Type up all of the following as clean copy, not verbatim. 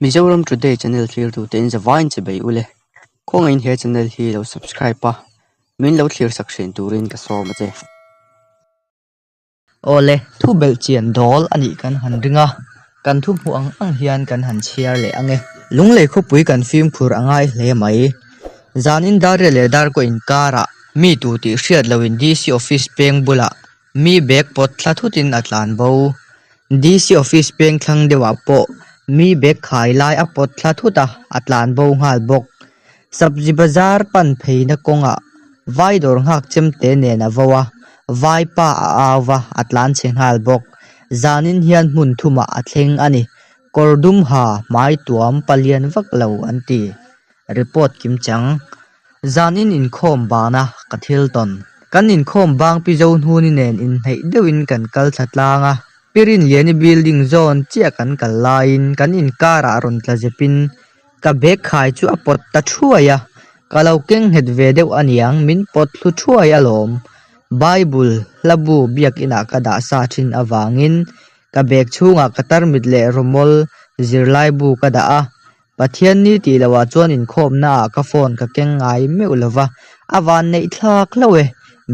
Mizoram Today channel thlirtute in zavaiin che bei ule. Khawngaihin he channel hi lo subscribe a, min lo thlir sak thin turin ka sawm a che. Awle, thu belh chian dawl a nih kan han ring a, kan thu hmuh ang ang hian kan han chhiar leh ang e. Lunglei khawpui kan fimkhur a ngai hle mai. Zanin Darriah leh Darkaw inkarah mi tu tih hriat loin DC office peng bulah Mi bag pawt thla thutin a tlan bo. DC office peng thlang deuhah pawh mi bag khai lai a pawt thla thut a, a tlan bo nghal bawk. Sabzi bazar pan pheina kawngah vai dawr nghak chemte nen a vo a, vai pa a au va, a tlan chhe nghal bawk. Zanin hian hmun thumah a thleng a ni. Kawr dum ha hmai tuam palian vak lo an ti. Report kim chang. Zanin inkhawm bana ka thil tawn. Kan inkhawm bang pi zo hnuni nen inhneih deuhin kan kal thla tlang a, Pi Rinliani building zawn chiah kan kal laiin kan inkarah rawn tla zepin ka bag khai chu a pawt ta thuai a, ka lo keng nghet ve deuh aniang min pawt thlu thuai alawm. Bible hlabu biakinah ka dah sa thin avangin ka bag chhungah ka tarmit leh rawmawl zirlaibu ka dah a, Pathian ni tih loh ah chuan inkhawmna ah ka phone ka keng ngai meuh lo va, a van neih thlak hlauh e,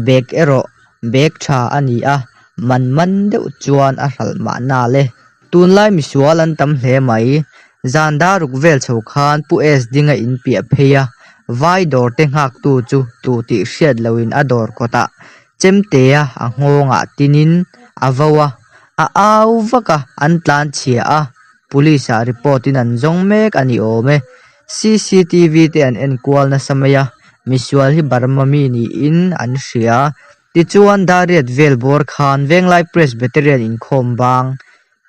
bag erawh bag tha a ni a, man man deuh chuan a hralh mahna le. Tunlai misual an tam hle mai, zan daruk vel chho khan Pu S dinga in piah phei a, vai dawr te nghak tu chu tu tih hriat loh in a dawr kawt ah chemtea a nghawng ah tin in a vo a, a au vak a, an tlan chhia a. Police ah report in an zawng mek a ni awm e. Cctv te an en kual nasa mai a, misual hi Burma mi niin an hria. Tichuan Dariat vel bawr khan Venglai Presbyterian inkhawm bang,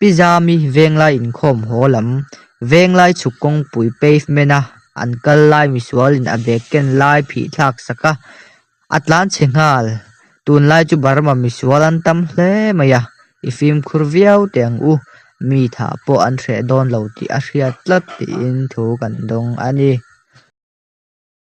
Pi Zami Venglai inkhawm haw lam, Venglai chhuk kawngpui pavement a an kal lai misual in a bag ken lai phih thlak sak a, A tlan chhe nghal. Tunlai chu Burma misual an tam hle mai a, i fimkhur viau teh ang u, mi thah pawh an hreh dawn lo tih a hriat tlat tiin thu kan dawng a ni.